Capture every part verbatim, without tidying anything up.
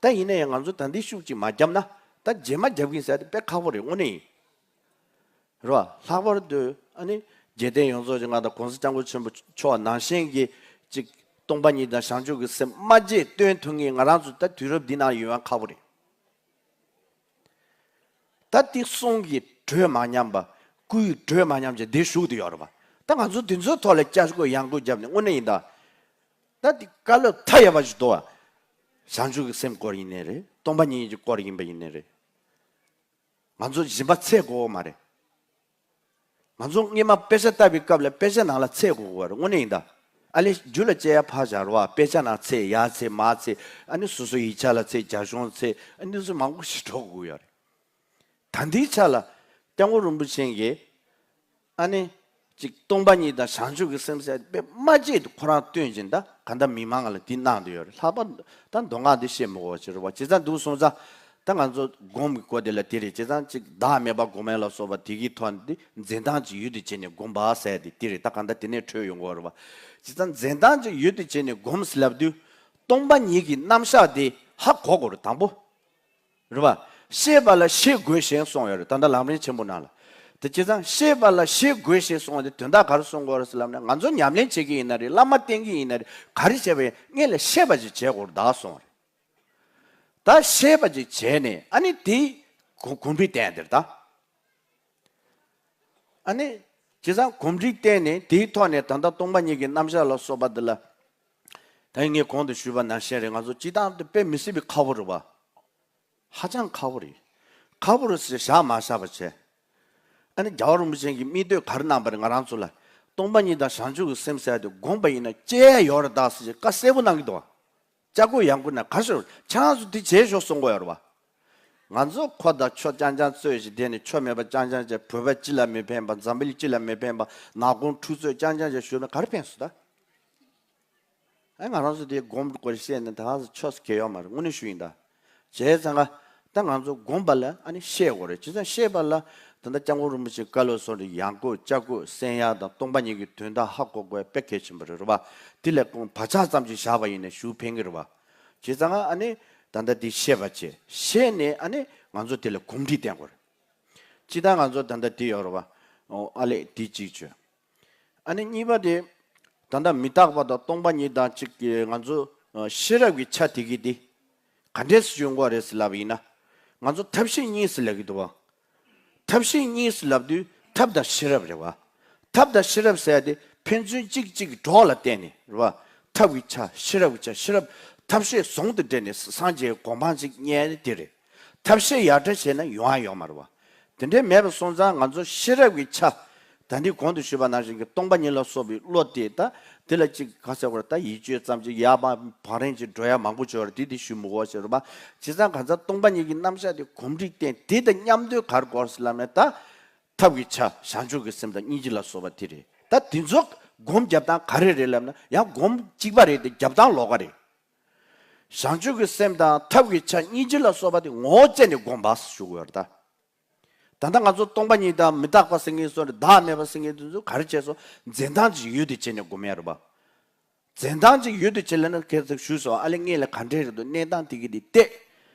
ད་ཡིན་ན་ཡང་ང་ཚོ་ད་འདི་ཤུགས་ཅིག་མ་བརྒྱབ་ན་ད་རྗེས་མ་རྒྱབ་གིན་ཟེར་དེ་དཔེ་ཁག་པོ་རེད་དངོས་གནས་ཡིན། རེད་བ། ལྷག་པར་དུ་ཨ་ནི་རྗེ་བསྟན་ཡོངས་རྫོགས་ཀྱི་མངའ་བདག་གོང་ས་སྐྱབས་མགོན་ཆེན་པོ་མཆོག་ནང་བཞིན་གྱི་ཅིག་སྟོང་པ་ཉིད་དང་བྱང་ཆུབ་ཀྱི་སེམས་སྨྲ་བརྗོད་སྟོན་ཐུབ་མཁན་ང་རང་ཚོ་ད་དུས་རབས་འདི་ནང་ཡོད་ཡང་ཁག་པོ་རེད། ད་དེ་གསུང་གི་གྲོས་མ་ཉམས་པ། སྐུའི་གྲོས་མ་ཉམས་ཀྱི་འདི་ཞུགས་དུ་ཡོད་རེད་བ། ད་ང་ཚོ་དེ་ཚོའི་ཐོག་ལ་བསྐྱར་བཀོད་ཡང་བཀོད་བརྒྱབ་ནས་དངོས་གནས་ཡིན་ད། ད་དེ་བཀའ་སློབ་མཐའ་ཡས་པ་ཞིག་འདུག་བ། བྱང་ཆུབ་ཀྱི་སེམས་སྐོར་ཡིན་ནའི་རེད། སྟོང་པ་ཉིད་ཀྱི་སྐོར་ཡིན་པ་ཡིན་ནའི་རེད། ང་ཚོ་སྦྱིན་པ་འཚོལ་དགོས་མ་རེད། ང་ཚོ་སྔོན་མ་དཔེ་ཆ་ལྟ་བའི་སྐབས་ལ་དཔེ་ཆ་ནང་ལ་འཚོལ་དགོས་པ་རེད་དངོས་གནས་ཡིན་ད། ཨ་ལེ་རྒྱུ་ལ་སྐྱེལ་ཡ་ཕར་བཞག་རོགས་ཨ། དཔེ་ཆ་ནང་འཚོལ་ཡ་འཚོལ་མ་འཚོལ། ཨ་ནི་སོ་སོ་ཡིག་ཆ་ལ་འཚོལ་རྒྱ་གཞུང་འཚོལ་ཨ་ནི་སུ་མང་པོ་ཞིག་འགྲོ་དགོས་ཡོད་རེད། ད་འདིའི་ཆ་ལ་སྐྱབས་མགོན་རིན་པོ་ཆེ་གིས་ཨ་ནི་ཅིག་སྟོང་པ་ཉིད་དང་བྱང་ཆུབ་ཀྱི་སེམས་ཟེར་དཔེ་མ་བརྗེད་དུ་ཁོ་རང་སྟོན་བཞིན་ད་ག་འདྲ་མི་མང་ལ་འདི་གནང་དུ་ཡོད་རེད། ལྷག་པར་ད་མདོ་སྔགས་འདི་བཤད་མི་དགོས་པ་ཅི་རེད་བ། བྱས་ཙང་འདུག་སོང་ཙང་ད་ང་ཚོ་སྒོམ་གྱི་སྐོར་དེ་ལ་དེ་རེད། བྱས་ཙང་ཅིག་བདག་མེད་པ་སྒོམ་ཡ་ལ་སོགས་པ་དེ་གི་ཐོག་འདི་འཛིན་སྟངས་ཅིག་ཡུལ་དུ་བྱས་ནས་སྒོམ་པ་ཟེར་དེ་དེ་རེད། ད་ག་འདྲ་དེ་ནས་འཕྲོས་ཡོང་གི་ཡོད་རེད་བ། བྱས་ཙང་འཛིན་སྟངས་ཅིག་ཡུལ་དུ་བྱས་ནས་སྒོམ་ཟེར་ལབ་དུས་སྟོང་པ་ཉིད་ཀྱི་རྣམ་གཞག་དེ་ཧ་གོ་དགོས་རེད་དང་པོ། རེད་བ། ཤེས་པ་ལ་ཤེས་དགོས་ཞེས་གསུངས་ཡོད་རེད། ད་ལྟ་ལམ་རིམ་ཆེན་པོ་ནང་ལ། དེ་བྱས་ཙང་ཤེས་པ་ལ་ཤེས་དགོས་ཞེས་གསུངས་པ་དེ་དོན་དག་ག་རེ་གསུང་དགོས་རེད་ཟེར་ལབ་ན་ང་ཚོ་ཉམས་ལེན་བྱེད་ཀྱི་ཡིན་ན་རེད། བླ་མ་བསྟེན་གྱི་ཡིན་ན་རེད། ག་རེ་བྱས་པ་ཡིན་སྔོན་ལ་ཤེས་པ་ཞིག་བྱེད་དགོས་རེད་ད་གསུངས་རེད། ད་ཤེས་པ་ཞིག་བྱས་ནས་ཨ་ནི་དེ་གོམས་འདྲིས་བསྟེན་དེར་ད། ཨ་ནི། བྱས་ཙང་གོམས་འདྲིས་བསྟེན་ནས་དེའི་ཐོག་ནས་ད་ལྟ་སྟོང་པ་ཉིད་ཀྱི་རྣམ་གཞག་ལ་སོགས་པ་འདི་ལ། ད་ངས་གོང་དུ་ཞུས་པ་ནང་བཞིན་རེད། ང་ཚོ་སྤྱི་བཏང་དུ་དཔེ་མི་སྲིད་པའི་ཁག་པོ་རེད་བ། ཧ་ཅང་ཁག་པོ་རེད། ཁག་པོ་རེད་ཟེར་བཞག་མ་བཞག་པ་བྱས། ཨ་ནི་རྒྱལ་བ་རིན་པོ་ཆེ་གིས་མིག་ལྟོས་ག་རེ་གནང་པ་རེད། ང་རང་ཚོ་ལ་སྟོང་པ་ཉིད་དང་བྱང་ཆུབ་ཀྱི་སེམས་ཟེར་ཡ་དེ་སྒོམ་པ་ཡིན་ན་སྐྱེ་ཡ་ཡོད་རེད་ད་ཟེར་བྱས་བཀའ་གསལ་པོ་གནང་གི་འདུག་བ། ལྕགས་སྒོ་ཡང་སྒོ་ན་ག་ཞོར་ཁྱེད་རང་ཚོ་དེ་བྱེད་ཤོག་གསུང་གི་ཡོད་རེད་བ། ང་ཚོ་ཁོ་དང་ཆོ་རྐྱང་རྐྱང་རྩོད་ཞིག་དེ་ནི་ཆོ་མེད་པ་རྐྱང་རྐྱང་བྱས། བོད་པ་སྤྱི་ལ་མི་ཕན་པ། འཛམ་བུ་གླིང་སྤྱི་ལ་མི་ཕན་པ། ནག་ཁུང་འཁྲུག་རྩོད་རྐྱང་རྐྱང་བྱས་ཞུས་ན་ག་རེ་ཕན་སོང་ད། ཨ་ང་རང་ཚོ་དེ་སྒོམ་དགོས་བཤད་ནས་ད་ག་ཚོད་ཆོས་སུ་གལ་ཡོད་མ་རེད་དངོས་གནས་ཞུ་ཡིན་ད། བྱས་ཙང་ང་ད་ང་ཚོ་སྒོམ་པ་ལ་ཨ་ནི་ཤེས་དགོས་རེད། བྱས་ཙང་ཤེས་པ་ལ་ད་ལྟ་སྐྱབས་མགོན་རིན་པོ་ཆེ་བཀའ་སློབ་སོགས་ཀྱི་ཡང་བསྐྱར་བསྐྱར་བསྐྱར་གསན་ཡ་དང་སྟོང་པ་ཉིད་ཀྱི་དོན་དག་ཧ་གོ་དགོས་དཔེ་གལ་ཆེན་པོ་རེད་རེད་བ། དེ་ལས་ཁོང་བག་ཆགས་ཙམ་ཞིག་བཞག་པ་ཡིན་ན་ཞུ་ཕན་གི་རེད་བ། བྱས་ཙང་ང་ཨ་ནི་ད་ལྟ་དེ་ཤེས་པ་བྱས། ཤེས་ནས་ཨ་ནི་ང་ཚོ་དེ་ལ་གོམས་འདྲིས་བསྟེན་དགོས་རེད། སྤྱིར་བཏང་ང་ཚོ་ད་ལྟ་དེ་ཡོད་རེད་བ། ཨོ་ཨ་ལས་དེ་གཅིག་བྱོས། ཨ་ནི་གཉིས་པ་དེ། ད་ལྟ་མི་རྟག་པ་དང་སྟོང་པ་ཉིད་དང་གཅིག་གི་ང་ཚོ་ཨ་ཤེས་རབ་ཀྱི་ཆ་དེ་གི་དེ། ག་འདྲས་སེ་ཡོང་གི་རེད་ཟེར་ལབ་པ་ཡིན་ན། ང་ཚོ་ཐབས་ཤེས་གཉིས་ཟེར་ལབ་ཀྱི་འདུག་བ། ཐབས་ཤེས་གཉིས་ཟེར་ལབ་དུས་ཐབས་དང་ཤེས་རབ་རེད་བ། ཐབས་དང་ཤེས་རབ་ཟེར་ཡ་དེ་ཕན་ཚུན་གཅིག་གཅིག་གི་གྲོགས་ལ་བརྟེན་ནས་རེད་བ། ཐབས་ཀྱི་ཆ་ཤེས་རབ་ཀྱི་ཆ་ཤེས་རབ་ཐབས་ཤེས་ཟུང་དུ་འབྲེལ་ནས་སངས་རྒྱས་གོ་འཕང་ཅིག་རྙེད་ཡ་དེ་རེད། ཐབས་ཤེས་ཡར་དྲག་བྱས་ན་ཡོང་ཡ་ཡོད་མ་རེད་བ། དེ་འདྲའི་མེད་པ་སོང་ཙང་ང་ཚོ་ཤེས་རབ་ཀྱི་ཆ། ད་འདི་གོང་དུ་ཞུས་པ་ནང་བཞིན་གྱི་སྟོང་པ་ཉིད་ལ་སོགས་པའི་བློ་དེ་ད། དེ་ལ་ཅིག་ག་ཟེར་བར་ད་ཡིད་དཔྱོད་ཙམ་ཅིག་ཡར་མར་བང་རིམ་ཅིག་འགྲོ་ཡ་མང་པོ་བྱོས་ར་དེ་དེ་ཞུ་མི་དགོས་ཟེར་བ། བྱས་ཙང་གང་ཟག་སྟོང་པ་ཉིད་ཀྱི་རྣམ་གཞག་དེ་གོམས་འདྲིས་བསྟེན་དེ་དང་མཉམ་དུ་གར་དགོས་ཟེར་ལབ་ནས་ད། ཐབས་ཀྱི་ཆ་བྱང་ཆུབ་ཀྱི་སེམས་དང་སྙིང་རྗེ་ལ་སོགས་པ་དེ་རེད། ད་དེ་ཚོ་སྒོམ་རྒྱབ་སྟངས་ག་རེ་རེད་ལབ་ན་ཡང་སྒོམ་གཅིག་པ་རེད་དེ་རྒྱབ་སྟངས་ལོགས་ཀ་རེད། བྱང་ཆུབ་ཀྱི་སེམས་དང་ཐབས་ཀྱི་ཆ་སྙིང་རྗེ་ལ་སོགས་པ་དེ་ངོ་བོ་བཙལ་ནས་སྒོམ་པ་ཞུ་དགོས་རེད་ད། ད་ལྟ་ང་ཚོ་སྟོང་པ་ཉིད་དང་མི་རྟག་པ་ཟེར་མཁན་སོགས་རེད། བདག་མེད་པ་ཟེར་མཁན་དེ་ཚོ་ག་རེ་བྱས་སོང་འཛིན་སྟངས་ཅིག་ཡུལ་དེ་བྱས་ནས་སྒོམ་ཡ་རེད་པ། འཛིན་སྟངས་ཅིག་ཡུལ་དུ་བྱེད་ལ་ནི་ཁྱེད་ཚོས་ཞུས་སོང་ཨ་ལེ་ངེད་ལ་ག་འདྲས་རེད་འདུག་གནས་སྟངས་དེ་གི་དེ་བལྟས།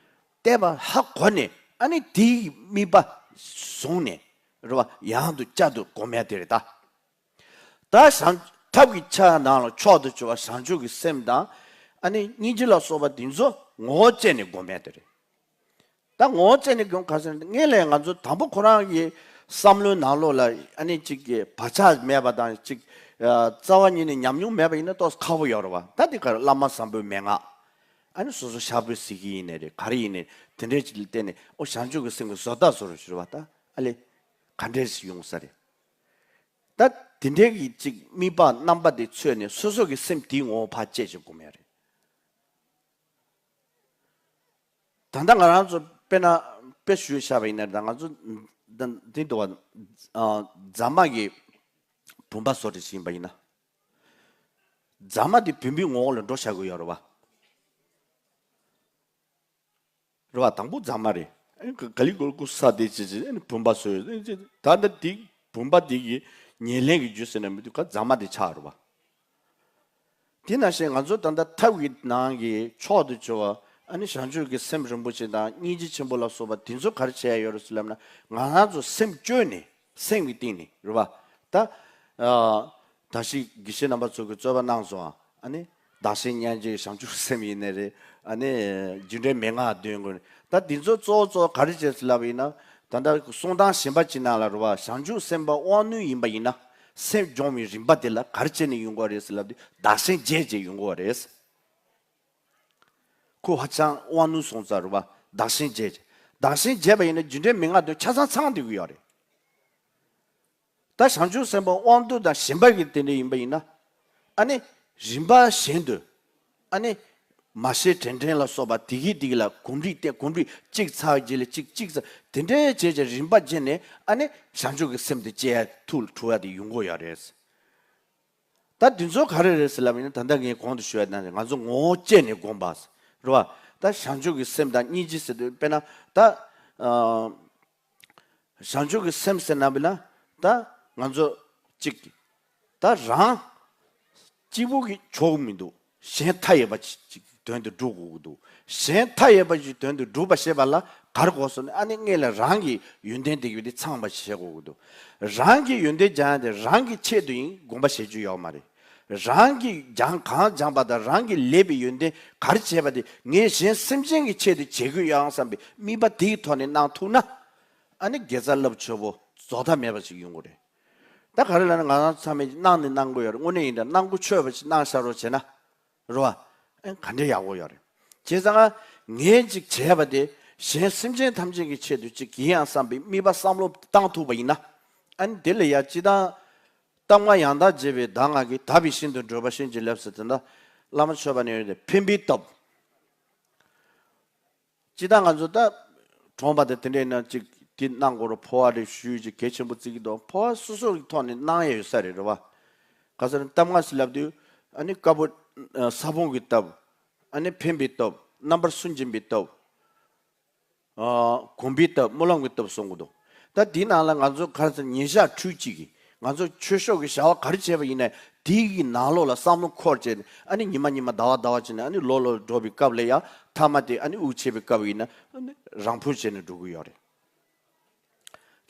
བལྟས་པ་ཧ་གོ་ནས་ཨ་ནི་དེའི་དམིགས་པ་བཟུང་ནས་རེད་བ་ཡང་དུ་བསྐྱར་དུ་སྒོམ་ཡ་དེ་རེད་ད། ད་བྱང་ཐབས་ཀྱི་ཆ་ནང་ལ་མཆོག་ཏུ་གྱུར་པ་བྱང་ཆུབ་ཀྱི་སེམས་དང་ཨ་ནི་སྙིང་རྗེ་ལ་སོགས་པ་དེ་ཚོ་ངོ་བོ་བཙལ་ནས་སྒོམ་ཡ་དེ་རེད། ད་ངོ་བོ་བཙལ་ནས་སྒོམ་ག་ཟེར་ན་ངེད་ལས་ང་ཚོ་དང་པོ་ཁོ་རང་གི་བསམ་བློའི་ནང་ལོགས་ལ་ཨ་ནི་གཅིག་གི་བག་ཆགས་མེད་པ་དང་གཅིག་རྩ་བ་ཉིད་ནས་ཉམས་མྱོང་མེད་པ་ཡིན་ན་ཏོག་ཙམ་ཁག་པོ་ཡོད་རེད་བ། ད་དེ་ག་རེ་བླ་མ་བཟང་པོའི་མན་ངག་ཨ་ནི་སོ་སོ་ཤར་པོའི་གཟིགས་ཀྱི་ཡིན་ནའི་རེད་ག་རེ་ཡིན་ནའི་དེ་འདྲའི་ཅིག་ལ་བརྟེན་ནས་ཨོ་བྱང་ཆུབ་ཀྱི་སེམས་ཀྱི་བཟོ་ལྟ་བཟོ་རུ་ཞུ་བ་ད་ཨ་ལེ་ག་འདྲས་ཡོང་ས་རེད། ད་དེ་འདྲའི་གི་ཅིག་དམིགས་པ་རྣམ་པ་དེ་འཚོལ་ནས་སོ་སོ་གི་སེམས་དེའི་ངོ་བོ་ཕར་དཔྱད་ཅིག་སྒོམ་ཡ་རེད། ད་ལྟ་ང་རང་ཚོ་དཔེར་ན་དཔེ་ཞུས་བཞག་པ་ཡིན་ན་ད་ང་ཚོ་འདི་འདི་འདུག་བ། རྫ་མ་གི་བུམ་པ་བཟོ་འདྲ་ཞིག་ཡིན་པ་ཡིན་ན། རྫ་མ་དེ་བུམ་པའི་ངོ་བོ་ལ་འགྲོ་བཞག་གི་ཡོད་རེད་བ། རེད་བ་དང་པོ་རྫ་མ་རེད། ཨ་ནི་ག་ལི་གོ་ལ་ཀུ་ས་དེ་ཅི་ཅི་ཨ་ནི་བུམ་པ་བཟོས་ཡོད་ཨ་ནི་ཅི་ད་ལྟ་དེ་བུམ་པ་དེ་གི་ཉེར་ལེན་གྱི་རྒྱུ་ཟེར་ན་མི་འདུག་ག་རྫ་མ་དེ་ཆགས་རེད་བ། དེ་ནང་བཞིན་ང་ཚོ་ད་ལྟ་ཐབས་ཀྱི་ནང་གི་མཆོག་ཏུ་གྱུར་པ་ ཨ་ནི་བྱང་ཆུབ་ཀྱི་སེམས་རིན་པོ་ཆེ་དང་སྙིང་རྗེ་ཆེན་པོ་ལ་སོགས་པ་དེ་ཚོ་ག་རེ་བྱས་ཡོད་རེད་ཟེར་ལབ་ན། ང་རང་ཚོ་སེམས་བཅོས་ནས་སེམས་ཀྱི་སྟེང་ནས་རེད་བ། ད་ཨ་ད་ཞིག་དགེ་བཤེས་རྣམ་པ་ཚོ་གི་རྩོད་པ་གནང་སོང་ཨ། ཨ་ནི་བདག་གཞན་མཉམ་བརྗེ་བྱང་ཆུབ་སེམས་ཡིན་ནའི་རེད། ཨ་ནི་རྒྱུ་འབྲས་མན་ངག་བདུན་དགོས་ནས། ད་འདི་ཚོ་གཙོ་བོ་གཙོ་བོ་ག་རེ་བྱས་ཟེར་ལབ་པ་ཡིན་ན། ད་ལྟ་གསུང་སྟངས་གཞན་པ་ཅིག་ནང་ལ་རེད་བ། བྱང་ཆུབ་སེམས་དཔའ་དབང་རྣོན་ཡིན་པ་ཡིན་ན། སེམས་སྦྱོང་བའི་རིམ་པ་དེ་ལ་ག་རེ་བྱས་ནས་ཡོང་གི་རེད་ཟེར་ལབ་དུས། བདག་གཞན་བརྗེས་བྱས་ཡོང་གི་རེད། ཁོ་ཧ་ཅང་དབང་རྣོན་སོང་ཙང་རེད་བ། བདག་གཞན་བརྗེས་བྱས། བདག་གཞན་བརྗེས་པ་ཡིན་ན་རྒྱུ་འབྲས་མན་ངག་བདུན་ཆ་ཚང་ཚང་བསྡད་ཀྱི་ཡོད་རེད། ད་བྱང་ཆུབ་སེམས་དཔའ་དབང་རྣོན་དང་ཞན་པ་གི་དེ་འདྲ་ཡིན་པ་ཡིན་ན། ཨ་ནི་རིམ་པ་བཞིན་དུ། ཨ་ནི་མ་ཤེས་དྲན་དྲན་ལ་སོགས་པ་དེ་གི་དེ་གི་ལ་གོམས་འདྲིས་བསྟེན། གོམས་འདྲིས་གཅིག་ཚར་རྗེས་ལ་གཅིག་གཅིག་ཚར། དེ་འདྲའི་བྱས་བྱས་རིམ་པ་བརྒྱུད་ནས། ཨ་ནི་བྱང་ཆུབ་ཀྱི་སེམས་དེ་སྐྱེ་ཡ་ཐུགས་ལ་འཁྲུལ་བ་དེ་ཡོང་གི་ཡོད་རེད། ད་འདི་ཚོ་ག་རེ་རེད་ཟེར་ལབ་ཡིན་ན། ད་ལྟ་ངས་གོང་དུ་ཞུས་པ་ནང་བཞིན་ང་ཚོ་ངོ་བོ་བཅད་ནས་སྒོམ་པ་རེད་བ། ད་བྱང་ཆུབ་ཀྱི་སེམས་དང་སྙིང་རྗེ་ཟེར་དུས། དཔེར་ན་ད་ཨ་བྱང་ཆུབ་ཀྱི་སེམས་ཟེར་ན། དཔེར་ན་ད་ང་ཚོ་གཅིག་ད་རང་གཅིག་པུ་གིས་ཆོག་མི་འདུག་གཞན་མཐའ་ཡས་པ་ཅིག་དོན་དུ་སྒྲུབ་དགོས་ཀྱི་འདུག་གཞན་མཐའ་ཡས་པ་ཅིག་དོན་དུ་སྒྲུབ་པ་ཞེས་པ་ལ་ག་རེ་དགོས་སོང་ན། ཨ་ནི་སྔོན་ལ་རང་གི་ཡོན་ཏན་དེ་གི་དེ་ཚང་བ་བྱེད་དགོས་ཀྱི་འདུག་རང་གི་ཡོན་ཏན་སྦྱང་ཡ་དེ་རང་གི་ཆེད་དུ་ཡིན། དགོངས་པ་བཞེས་རྒྱུ་ཡོད་མ་རེད། རང་གིས་སྦྱང་གང་སྦྱངས་པ་དང་རང་གིས་ལས་པའི་ཡོན་ཏན་ག་རེ་བྱས་པ་དེ་ངས་གཞན་སེམས་ཅན་གྱི་ཆེད་དུ་བྱེད་ཀྱི་ཡོད་ཨང་བསམ་པའི་དམིགས་པ་དེའི་ཐོག་ནས་གནང་ཐུབ་ན། ཨ་ནི་དགེ་རྩ་རླབས་ཆེ་བོ་རྫོགས་མཐའ་མེད་པ་ཞིག་ཡོང་གི་རེད། ད་ག་རེ་ལབ་ན། ང་རང་ཚང་མས་གནང་ནི་གནང་གི་ཡོད་རེད། དངོས་གནས་ཡིན་ད་གནང་གོ་ཆོད་པ་ཞིག་གནང་བཞག་རོགས་བྱས་ན། རེད་བ། ཨེ་ག་འདྲ་ཡག་པོ་ཡོད་རེད། བྱས་ཙང་ངས་ཅིག་བྱས་པ་དེ་གཞན་སེམས་ཅན་ཐམས་ཅད་ཀྱི་ཆེད་དུ་ཅིག་ཡིན་ཡང་བསམ་པའི་དམིགས་པ་བསམ་བློ་བཏང་ཐུབ་པ་ཡིན་ན། ཨ་ནི་དེ་ལ་ཡ་སྤྱིར་བཏང་གཏམ་ལྔ་ཡང་དག་བརྗོད་པའི་གདམས་ངག་གིས། དག་པའི་ཞིང་དུ་བགྲོད་པ་ཤིན་ཏུ་སླ་ཟེར་དེ་འདྲ་བླ་མ་མཆོད་པ་ནས་ཡོད་དེ། འཕེན་པའི་སྟོབས། སྤྱིར་བཏང་ང་ཚོ་ད་གྲོངས་པ་དང་དེ་འདྲ་ཡིན་ན་ཅིག་དེ་གནང་དགོས་རེད། འཕོ་བ་རེ་ཞུས་ཅིག་གལ་ཆེན་པོ་བརྩི་གི་འདུག་འཕོ་བ་སོ་སོ་གི་ཐོག་ནས་གནང་ཡས་ཡོད་ས་རེད། རེད་བ། ག་ཟེར་ན་གཏམ་ལྔ་ཟེར་ལབ་དུས། ཨ་ནི་དཀར་པོ་ས་བོན་གྱི་སྟོབས། ཨ་ནི་འཕེན་པའི་སྟོབས། རྣམ་པར་སུན་འབྱིན་པའི་སྟོབས། ཨ་གོམས་པའི་སྟོབས། སྨོན་ལམ་གྱི་སྟོབས་གསུང་གི་འདུག་ད་འདི་ནང་ལ་ང་ཚོ་ག་རེ་ཟེར། ཉིན་ཞག་ཕྲུགས་གཅིག་གི་ང་ཚོ་ཆོས་ཕྱོགས་ཀྱི་བྱ་བ་ག་རེ་བྱས་པ་ཡིན་ནའི་དེའི་གི་ནང་ལོགས་ལ་བསམ་བློ་འཁོར་བྱས་ནས། ཨ་ནི་ཉི་མ་ཉི་མ་ཟླ་བ་ཟླ་བ་བྱས་ནས། ཨ་ནི་ལོ་ལོ་འགྲོ་བའི་སྐབས་ལ་ཡང་མཐའ་མ་དེ་ཨ་ནི་དབུགས་ཆད་པའི་སྐབས་ཡིན་ན། ཨ་ནི་རང་འཕོ་བྱས་ནས་འགྲོ་གི་ཡོད་རེད།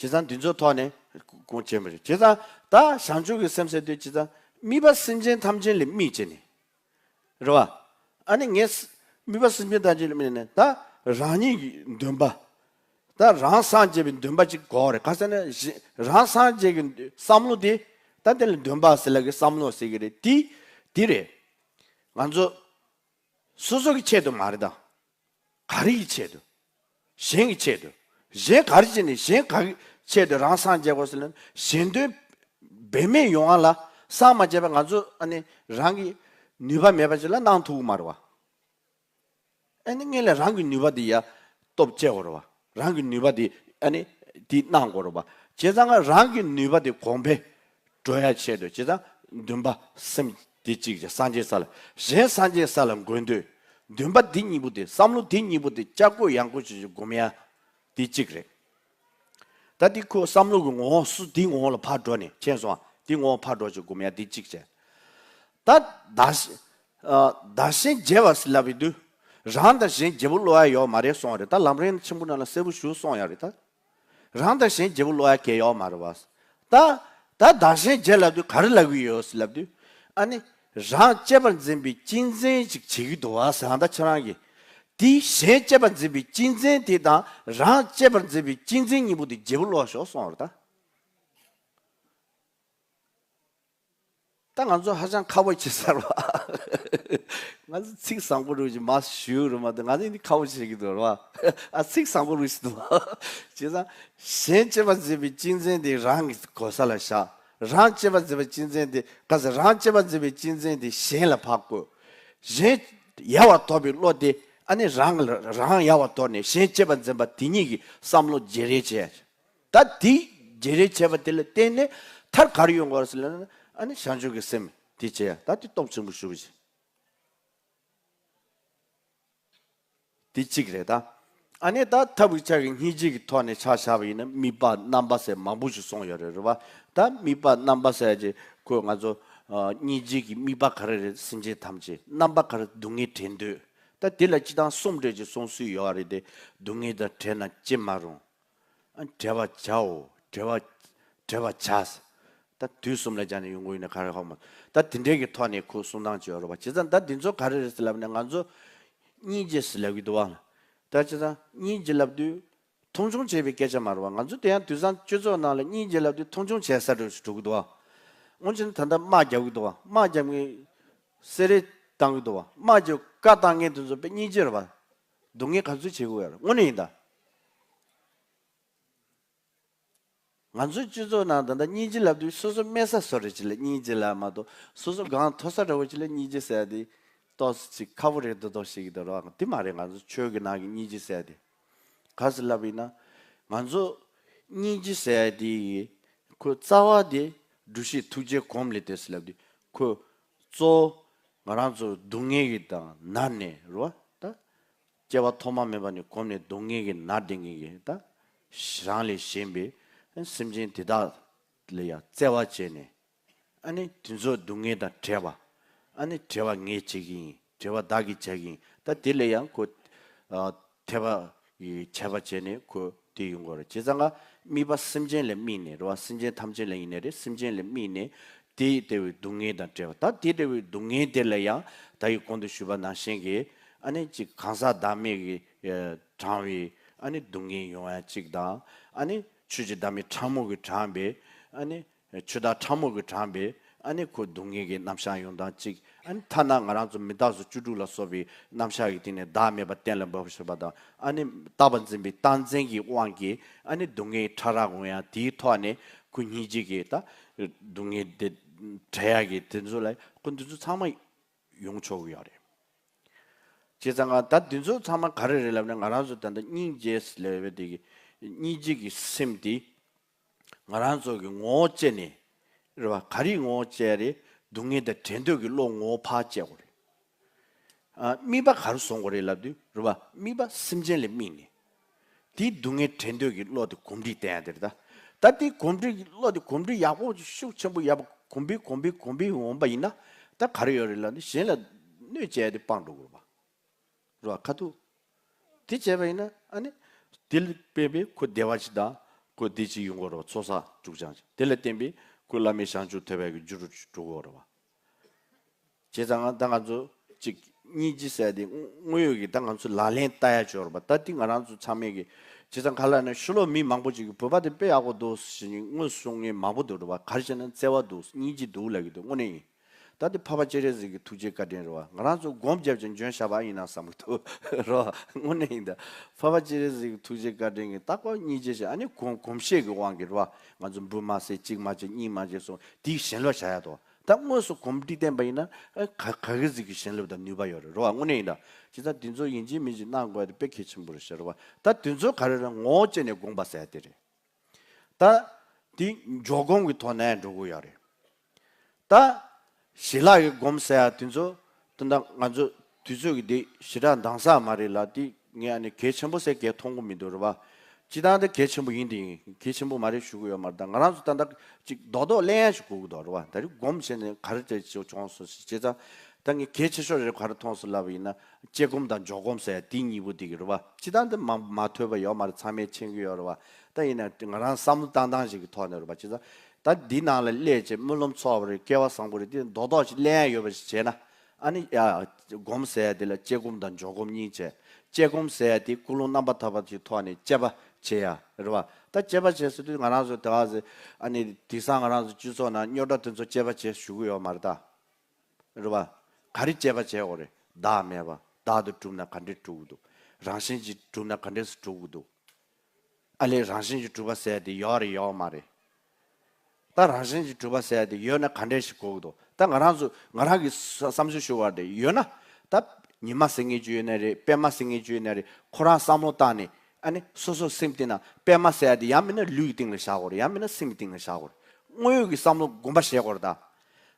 བྱས་ཙང་འདི་ཚོའི་ཐོག་ནས་གོང་ཆེན་པོ་རེད། བྱས་ཙང་ད་བྱང་ཆུབ་ཀྱི་སེམས་ཟེར་དུས། བྱས་ཙང་དམིགས་པ་སེམས་ཅན་ཐམས་ཅད་ལ་དམིགས་བྱས་ནས། རེད་བ། ཨ་ནི་ངས་དམིགས་པ་སེམས་ཅན་ཐམས་ཅད་ལ་དམིགས་ནས། ད་རང་ཉིད་ཀྱི་འདུན་པ། ད་རང་སངས་རྒྱས་པའི་འདུན་པ་ཅིག་དགོས་རེད། ག་ཟེར་ན་གཞན་རང་སངས་རྒྱས་ཀྱི་བསམ་བློ་དེ། ད་དེ་ལ་འདུན་པ་ཟེར་ལབ་ཀྱི། བསམ་བློ་ཟེར་གྱི་རེད། དེ་དེ་རེད། ང་ཚོ་སོ་སོ་གི་ཆེད་དུ་མ་རེད། ད་ག་རེ་ཡི་ཆེད་དུ། གཞན་གྱི་ཆེད་དུ། གཞན་ག་རེ་བྱས་ནས་གཞན་ག་གི་ཆེད་དུ་རང་སངས་རྒྱས་དགོས་ཟེར་ན། གཞན་དོན་འབད་མེད་ཡོང་བ་ལ་སངས་མ་རྒྱས་པ་ང་ཚོ་ཨ་ནི་རང་གི་ནུས་པ་མེད་པ་ཅིག་ལ་གནང་ཐུབ་ཀྱི་མ་རེད་བ། ཨ་ནི་སྔོན་ལ་རང་གི་ནུས་པ་དེ་ཡ་སྟོབས་བསྐྱེད་དགོས་རེད་བ། རང་གི་ནུས་པ་དེ་ཨ་ནི་དེ་གནང་དགོས་རེད་བ། བྱས་ཙང་རང་གི་ནུས་པ་དེ་གོང་འཕེལ་འགྲོ་ཡ་ཆེད་དུ། བྱས་ཙང་འདུན་པ་སེམས་དེ་གཅིག་བྱས། སངས་རྒྱས་ས་ལ། གཞན་སངས་རྒྱས་ས་ལ་འགོད་འདོད། འདུན་པ་འདི་གཉིས་པོ་དེ། བསམ་བློ་འདི་གཉིས་པོ་དེ་ལྕགས་སྐུད་ཡང་སྐུད་བྱས་བྱས་སྒོམ་ཡ་དེ་གཅིག་རེད། ད་འདི་ཁོ་བསམ་བློ་གི་ངོ་བོ་སུ་འདི་ངོ་བོ་ལ་ཕར་འགྲོ་ནས། མཁྱེན་སོང་ཨ། འདི་ངོ་བོ་ཕར་འགྲོ་བྱས་སྒོམ་ཡ་འདི་གཅིག་བྱས། ད་བདག་གཞན་ཨ་བདག་གཞན་བརྗེ་བ་ཟེར་ལབ་པའི་དུས། རང་དང་གཞན་བརྗེ་པོ་བློ་ཡ་ཡོད་མ་རེད་གསུངས་རེད། ད་ལམ་རིམ་ཆེན་པོ་ནང་ལ་གསལ་པོ་ཞེ་པོ་གསུངས་ཡོད་རེད། ད་རང་དང་གཞན་བརྗེ་པོ་བློ་ཡ་གལ་ཡོད་མ་རེད་བ། ད་ད་བདག་གཞན་བརྗེ་ལབ་དུས་ག་རེ་ལབ་ཀྱི་ཡོད་ཟེར་ལབ་དུས། ཨ་ནི་རང་གཅེས་པར་འཛིན་པའི་གཅེས་འཛིན་ཅིག་བྱེད་ཀྱི་འདུག་བ་ཟེར། ཨ་ད་ཁྱེད་རང་གིས་དེའི་གཞན་གཅེས་པར་འཛིན་པའི་གཅེས་འཛིན་དེ་དང་རང་གཅེས་པར་འཛིན་པའི་གཅེས་འཛིན་གཉིས་པོ་དེ་བརྗེ་པོ་བློ་ཡ་ཤོག་གསུངས་རེད་ད། ད་ང་ཚོ་ཧ་ཅང་ཁག་པོ་བྱེད་ས་རེད་བ། ང་ཚོ་ཚིག་བཟང་པོ་རུ་ཞིག་མ་ཞུ་རུ་མ་གཏོགས། ང་ཚོ་འདི་ཁག་པོ་བྱེད་ཀྱི་འདུག་རེད་བ། ཨ་ཚིག་བཟང་པོ་རུ་ཞིག་འདུག་བ། བྱས་ཙང་གཞན་གཅེས་པར་འཛིན་པའི་གཅེས་འཛིན་དེ་རང་གི་གོ་ས་ལ་བཞག་རང་གཅེས་པར་འཛིན་པའི་གཅེས་འཛིན་དེ། ག་ཟེར། རང་གཅེས་པར་འཛིན་པའི་གཅེས་འཛིན་དེ་གཞན་ལ་ཕར་བཀོད། གཞན་ཡལ་བར་དོར་བའི་བློ་དེ་ཨ་ནི་རང་ལ་རང་ཡལ་བར་དོར་ནས་གཞན་གཅེས་པར་འཛིན་པ་དེ་ཉིད་ཀྱི་བསམ་བློ་བརྗེ་རེས་བྱས། ད་དེ་བརྗེ་རེས་བྱས་པ་དེ་ལ་བརྟེན་ནས་མཐར་ག་རེ་ཡོང་དགོས་ཟེར་ལབ་ན། ཨ་ནི་བྱང་ཆུབ་ཀྱི་སེམས་དེ་བྱེད་ཡ། ད་དེ་སྟོབས་ཆེན་པོ་ཞེ་པོ་ཅིག་དེ་གཅིག་རེད་ད། ཨ་ནི་ད་ཐབས་ཀྱི་ཆ་གི་སྙིང་རྗེ་གི་ཐོག་ནས་ཆ་བཞག་པ་ཡིན་ན། དམིགས་པ་རྣམ་པ་ཟེར་མང་པོ་ཞིག་གསུངས་ཡོད་རེད། རེད་བ། ད་དམིགས་པ་རྣམ་པ་ཟེར་གྱི་ཁོ་ང་ཚོ་ཨ་སྙིང་རྗེ་གི་དམིགས་པ་ག་རེ་རེད། སེམས་ཅན་ཐམས་ཅད། རྣམ་པ་ག་རེ། སྡུག་བསྔལ་བྲལ་འདོད། ད་དེ་ལ་སྤྱིར་བཏང་གསུམ་འདྲ་ཅིག་གསུང་སྲོལ་ཡོད་རེད་དེ། སྡུག་བསྔལ་དང་བྲལ་ན་ཅི་མ་རུང་། ཨ། བྲལ་བར་བྱའོ། བྲལ་བ། བྲལ་བར་བྱ། ད་དུས་གསུམ་ལ་སྦྱར་ནས་ཡོང་གི་ཡིན་ན་ག་རེ་ཧ་མ། ད་དེ་འདྲའི་གི་ཐོག་ནས་ཁོ་གསུང་སྟངས་ཅིག་ཡོད་རེད་པ། བྱས་ཙང་ད་འདི་ཚོ་ག་རེ་རེད་ཟེར་ལབ་ན། ང་ཚོ་སྙིང་རྗེ་ཟེར་ལབ་ཀྱི་འདུག་བ། ད་བྱས་ཙང་སྙིང་རྗེ་ལབ་དུས་མཐོང་ཆུང་བྱས་པའི་སྐད་ཆ་མ་རེད་པ། ང་ཚོ་དེ་ཡང་དུས་སང་སྤྱི་ཚོགས་ནང་ལ་སྙིང་རྗེ་ལབ་དུས་མཐོང་ཆུང་བྱས་ས་འགྲོ་ཞིག་འགྲོ་གི་འདུག་བ། སྔོན་ཆད་ད་ལྟ་དམག་རྒྱག་གི་འདུག་བ། དམག་རྒྱག་མཁན་གསེར་རེ་བཏང་གི་འདུག་བ། དམག་རྒྱག་བཀའ་བཏང་མཁན་དེ་ཚོ་དཔེ་སྙིང་རྗེ་རེད་པ། སྡུག་བསྔལ་ག་ཚོད་བྱེད་དགོས་ཡ་རེད། དངོས་གནས་ཡིན་ད། ང་ཚོའི་སྤྱི་ཚོགས་ནང་ད་ལྟ་སྙིང་རྗེ་ལབ་དུས་སོ་སོ་དམན་ས་བཟོ་འདྲ་ཅིག་ལ་སྙིང་རྗེ་ལབ་མ་གཏོགས། སོ་སོ་གང་མཐོ་ས་འདྲ་བོ་ཅིག་ལ་སྙིང་རྗེ་ཟེར་ཡ་དེ་ཏོག་ཙམ་ཅིག་ཁག་པོ་རེད་མདོག་མདོག་བྱེད་ཀྱི་འདུག་ར་བ། དེ་མ་རེད། ང་ཚོ་ཆོས་ཀྱི་ནང་གི་སྙིང་རྗེ་ཟེར་ཡ་དེ་ག་རེ་ཟེར་ལབ་པ་ཡིན་ན། ང་ཚོ་སྙིང་རྗེ་ཟེར་ཡ་དེ་ཁོ་རྩ་བ་དེ་སྒྲུབ་བྱེད་ཐུགས་རྗེ་གོམས་ལས་ཏེ་ཟེར་ལབ་དུས། ཁོ་གཙོ་བོ་ང་རང་ཚོ་སྡུག་བསྔལ་གྱི་དང་མནར་ནས་རེད་བ། ད་སྐྱེ་བ་ཐོག་མ་མེད་པ་ནས་གོམས་ནས་སྡུག་བསྔལ་གྱིས་མནར་བསྡད་མཁན་གྱི་ད་རང་ལས་གཞན་པའི་སེམས་ཅན་དེ་དག་ལ་ཡང་བརྩེ་བ་བྱས་ནས། ཨ་ནི་དེ་ཚོ་སྡུག་བསྔལ་དང་བྲལ་བ། ཨ་ནི་བྲལ་བ་ངས་བྱེད་ཀྱི་ཡིན། བྲལ་བ་བདག་གིས་བྱེད་ཀྱི་ཡིན། ད་དེ་ལ་ཡང་ཁོ། ཨ། ཐེག་པ་ཡི་ཁྱད་པར་བྱས་ནས་ཁོ་དེ་ཡོང་གི་རེད། བྱས་ཙང་ང་དམིགས་པ་སེམས་ཅན་ལ་དམིགས་ནས་རེད་བ། སེམས་ཅན་ཐམས་ཅད་ལ་ཡིན་ནའི་རེད། སེམས་ཅན་ལ་དམིགས་ནས་དེ་ལྟ་བུའི་སྡུག་བསྔལ་དང་བྲལ་བ། ད་དེ་ལྟ་བུའི་སྡུག་བསྔལ་དེ་ལ་ཡང་ད་ཡི་གོང་དུ་ཞུས་པ་ནང་བཞིན་གྱི། ཨ་ནི་ཅིག་གང་ཟག་བདག་མེད་ཀྱིས་དྲངས་པའི་ཨ་ནི་སྡུག་བསྔལ་ཡོང་ཡ་གཅིག་དང་། ཨ་ནི་ཆོས་ཀྱི་བདག་མེད་ཕྲ་མོ་གིས་དྲངས་པའི། ཨ་ནི་ཆོས་བདག་ཕྲ་མོ་གིས་དྲངས་པའི་ཨ་ནི་ཁོ་སྡུག་བསྔལ་གྱི་རྣམ་གཞག་ཡོང་སྟངས་གཅིག། ཨ་ནི་ཐ་ན་ང་རང་ཚོ་མི་རྟག་སོགས་བཅུ་དྲུག་ལ་སོགས་པའི་རྣམ་གཞག་གི་སྟེང་ནས་བདག་མེད་པ་གཏན་ལ་འབེབས་པ་ཞེས་པ་དང་། ཨ་ནི་རྟག་པ་འཛིན་པའི་རྟག་འཛིན་གྱི་དབང་གིས་ཨ་ནི་སྡུག་བསྔལ་ཕྲ་རགས་འོང་ཡ་དེའི་ཐོག་ནས་ཁོ་སྙིང་རྗེ་གིས་ད་སྡུག་བསྔལ་དེ་བྲལ་ཡ་གི་དེ་ཚོ་ལ་ཁོ་འདི་ཚོ་ཚང་མ་ཡོང་ཆོག་གི་ཡོད་རེད། བྱས་ཙང་ང་ད་འདི་ཚོ་ཚང་མ་ག་རེ་རེད་ལབ་ན། ང་རང་ཚོ་ད་ལྟ་སྙིང་རྗེ་ལབ་པའི་དེ་གི་སྙིང་རྗེ་གི་སེམས་དེ་ང་རང་ཚོ་གི་ངོ་བོ་བཅད་ནས་རེད་བ། ག་རེ་ངོ་བོ་བཅད་རེད། སྡུག་བསྔལ་དང་བྲལ་འདོད་ཀྱི་བློ་ངོ་བོ་ཕར་བཅད་དགོས་རེད། ཨ། དམིགས་པ་ག་རེ་བཟུང་དགོས་རེད་ལབ་དུས་རེད་བ། དམིགས་པ་སེམས་ཅན་ལ་དམིགས་ནས། དེའི་སྡུག་བསྔལ་བྲལ་འདོད་ཀྱི་བློ་དེ་གོམས་འདྲིས་བསྟེན་ཡ་དེ་རེད་ད། ད་དེའི་གོམས་འདྲིས་ཀྱི་བློ་དེ་གོམས་འདྲིས་ཡག་པོ་ཤུགས་ཆེན་པོ་ཡག་པོ་གོམས་འཕེལ་གོམས་འཕེལ་གོམས་འཕེལ་འོང་པ་ཡིན་ན། ད་ག་རེ་ཡོད་རེད་ལབ་ན། གཞན་ལ་གནོད་བྱས་ཏེ་སྤང་འགྲོ་དགོས་པ་རེད་བ། ཁ་ཐུག་དེ་བྱས་པ་ཡིན་ན། ཨ་ནི་དེ་ལ་དཔག་པའི་ཁོ་བདེ་བ་ཞིག་དང་། ཁོ་བདེ་ཞིག་ཡོང་གི་རེད་བ། ཚོགས་བསགས་དཀྲུག་སྦྱང་ཞིག། དེ་ལ་བརྟེན་པའི་ཁོ་བླ་མེད་བྱང་ཆུབ་ཐོབ་པའི་གི་རྒྱུ་རུ་འགྲོ་གི་རེད་བ། བྱས་ཙང་ང་ད་ང་ཚོ་ཅིག་སྙིང་རྗེ་ཟེར་དེ་དངོས་ཡོད་ཀྱི་ད་ང་ཚོ་ལག་ལེན་བསྟར་ཡ་ཅིག་ཡོད་རེད་པ། ད་དེ་ང་རང་ཚོ་ཚང་མས་ཀྱི། བྱས་ཙང་ག་ལབ་ན་ཕྱི་ལོགས་མི་མང་པོ་ཅིག་གིས་བོད་པ་དེ་དཔེ་ཡག་པོ་འདུག་ཟེར་ནས་དངོས་སུ་གསུང་མཁན་མང་པོ་འདུག་རེད་པ། ག་རེ་བྱས་ན་བརྩེ་བ་འདུག་སྙིང་རྗེ་འདུག་ལབ་ཀྱི་འདུག་དངོས་གནས་ཡིན། ད་དེ་འཕགས་པ་སྤྱན་རས་གཟིགས་ཀྱི་ཐུགས་རྗེ་བཀའ་དྲིན་རེད་པ། ང་རང་ཚོ་སྒོམ་བརྒྱབ་ཅིང་འཇོན་བྱ་བ་ཡིན་ན་བསམ་གྱི་འདུག་རེད་པ། དངོས་གནས་ཡིན་ད། འཕགས་པ་སྤྱན་རས་གཟིགས་ཀྱི་ཐུགས་རྗེ་བཀའ་དྲིན་གྱིས་ད་ཁོ་སྙིང་རྗེ་ཞིག། ཨ་ནི་གོམས་གོམས་གཤིས་ཀྱི་དབང་གིས་རེད་པ། ང་ཚོ་འབུ་མ་བཟས་གཅིག་མ་བྱས་གཉིས་མ་བྱས་སོང་། དེའི་ཞེན་ལོག་བྱ་ཡ་དོ། ད་དངོས་སུ་གོམས་འདྲིས་བསྟེན་པ་ཡིན་ན། ཨ། ག་ག་གི་ཟིག་གི་ཞེན་ལོག་དང་ནུས་པ་ཡོད་རེད་རེད་པ། དངོས་གནས་ཡིན་ད། བྱས་ཙང་དེ་ཚོ་ཡིན་གཅིག་མིན་གཅིག་གནང་དགོས་ཡ་དེ་དཔེ་གལ་ཆེན་པོ་རེད་ཤག་རེད་པ། ད་དེ་ཚོ་ག་རེ་རེད། ངོ་བོ་བཅད་ནས་སྒོམ་པ་ཟེར་ཡ་དེ་རེད། ད་དེ་འཇོག་སྒོམ་གྱི་ཐོག་ནས་འགྲོ་དགོས་ཡ་རེད། ད་ཞི་ལྷག་གི་སྒོམ་ཟེར་ཡ་དེ་ཚོ་ད་ལྟ་ང་ཚོ་དུས་ཚོད་ཀྱི་དེ་ཞེ་དྲག་འདང་ས་མ་རེད་ལ། དེ་ངས་ཨ་ནི་གལ་ཆེན་པོ་ཟེར་གལ་མཐོང་གི་མི་འདུག་རེད་པ། སྤྱིར་བཏང་དེ་གལ་ཆེན་པོ་ཡིན། དེ་ཡིན། གལ་ཆེན་པོ་མ་རེད་ཞུ་གི་ཡོད་མ་རེད། ད་ང་རང་ཚོ་ད་ལྟ་ཅིག་རྡོག་རྡོག་ལེན་ཡ་ཞིག་དགོས་ཀྱི་འདུག་རེད་པ། ད་རེས་སྒོམ་བྱས་ནས་ག་རེ་བྱས་བྱུང་སོང་ཞེས། བྱས་ཙང་ད་ངས་གལ་ཆེ་ཤོས་རེད་ག་རེ་མཐོང་སོང་ལབ་པ་ཡིན་ན། དཔྱད་སྒོམ་དང་འཇོག་སྒོམ་ཟེར་ཡ་དེ་གཉིས་པོ་དེ་གི་རེད་པ། སྤྱིར་བཏང་དེ་མ་མ་ཐོས་པ་ཡོད་མ་རེད། ཚང་མས་མཁྱེན་གྱི་ཡོད་རེད་པ། ད་ཡིན་ན་ང་རང་བསམ་བློ་བཏང་སྟངས་ཤིག་གི་ཐོག་ནས་རེད་པ། བྱས་ཙང་ད་འདི་ནང་ལ་སླེབས་བྱས་སྨོན་ལམ་ཚོགས་པ་རེད། སྐལ་བ་བཟང་པོ་རེད། དེ་རྡོག་རྡོག་ཅིག་ལེན་ཡ་ཡོད་པ་ཞིག་བྱས་ན། ཨ་ནི་ཡ། སྒོམ་ཟེར་ཡ་དེ་ལ་དཔྱད་སྒོམ་དང་འཇོག་སྒོམ་གཉིས་བྱས། དཔྱད་སྒོམ་ཟེར་ཡ་དེ་ཀུན་སློང་རྣམ་པར་དག་པ་ཅིག་ཐོག་ནས་དཔྱད་པ་བྱེད་ཡ་རེད་པ། ད་དཔྱད་པ་བྱེད་ཟེར་དུས་ང་རང་ཚོ་དེ་ག་ཟེར། ཨ་ནི་དེང་སང་ང་རང་ཚོ་སྤྱི་ཚོགས་ནང་རྙོག་དྲ་དེ་ཚོ་དཔྱད་པ་བྱེད་ཞུ་གི་ཡོད་མ་རེད་ད། རེད་པ། ག་རེ་དཔྱད་པ་བྱེད་དགོས་རེད། བདག་མེད་པ། བདག་ཏུ་གྲུབ་ན་ག་འདྲས་གྲུབ་ཀྱི་འདུག་རང་བཞིན་གྱིས་གྲུབ་ན་ག་འདྲས་སུ་གྲུབ་ཀྱི་འདུག་ཨ་ལས། རང་བཞིན་གྱིས་གྲུབ་པ་ཟེར་ཡ་དེ་ཡོད་རེད་ཡོད་མ་རེད། ད་རང་བཞིན་གྱིས་གྲུབ་པ་ཟེར་ཡ་དེ་ཡོད་ན་ག་འདྲས་ཞིག་གོ་གི་འདུག་ད་ང་རང་ཚོ་ང་རང་གི་བསམ་ཚུལ་ཞུ་བ་དེ་ཡོད་ན། ད་ཉི་མ་ཟེར་མཁན་ཅིག་ཡོད་ན་རེད། པད་མ་ཟེར་མཁན་ཅིག་ཡོད་ན་རེད། ཁོ་རང་བསམ་བློ་བཏང་ནས། ཨ་ནི་སོ་སོ་སེམས་གཏིང་ན་པད་མ་ཟེར་ཡ་དེ་ཡང་མིན་ན་ལུས་ཀྱི་སྟེང་ལ་བཞག་དགོས་རེད། ཡང་མིན་ན་སེམས་ཀྱི་སྟེང་ལ་བཞག་དགོས་རེད། དངོས་ཡོད་ཀྱི་བསམ་བློ་སྒོམ་པ་བྱེད་དགོས་རེད་ད།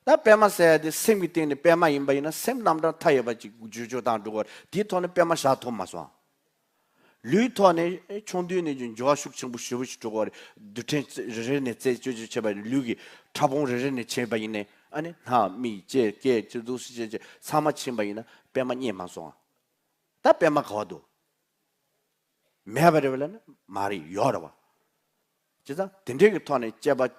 ད་པད་མ་ཟེར་ཡ་དེ་སེམས་ཀྱི་སྟེང་ནས་པད་མ་ཡིན་པ་ཡིན་ན། སེམས་རྣམ་གྲངས་མཐའ་ཡས་པ་ཅིག་བརྗོད་བརྗོད་བཏང་འགྲོ་དགོས་རེད། དེའི་ཐོག་ནས་པད་མ་བཞག་ཐུབ་མ་སོང་། ལུས་ཐོག་ནས་ཆུང་དུས་ནས་ཀྱང་འགྱུར་བ་ཤུགས་ཆེན་པོ་ཞེ་པོ་ཞིག་འགྲོ་གི་རེད། རྡུལ་ཕྲན་རེ་རེ་ནས་རྩད་གཅོད་བྱེད་པ་ཡིན་ན། ལུས་ཀྱི་ཕྲ་ཕུང་རེ་རེ་ནས་ཕྱིན་པ་ཡིན་ནའི། ཨ་ནི་སྣ་མིག་ལྕེ་སྐེ་ལྕེ་འདུག་སེ་བྱས་བྱས་ཚང་མ་ཕྱིན་པ་ཡིན་ན་པད་མ་རྙེད་མ་སོང་ཨ། ད་པད་མ་ག་བ་འདུག་མེད་པ་རེད་པ་ལབ་ན་མ་རེད། ཡོད་རེད་པ། བྱས་ཙང་དེ་འདྲའི་གི་ཐོག་ནས་དཔྱད་པ་བྱེད་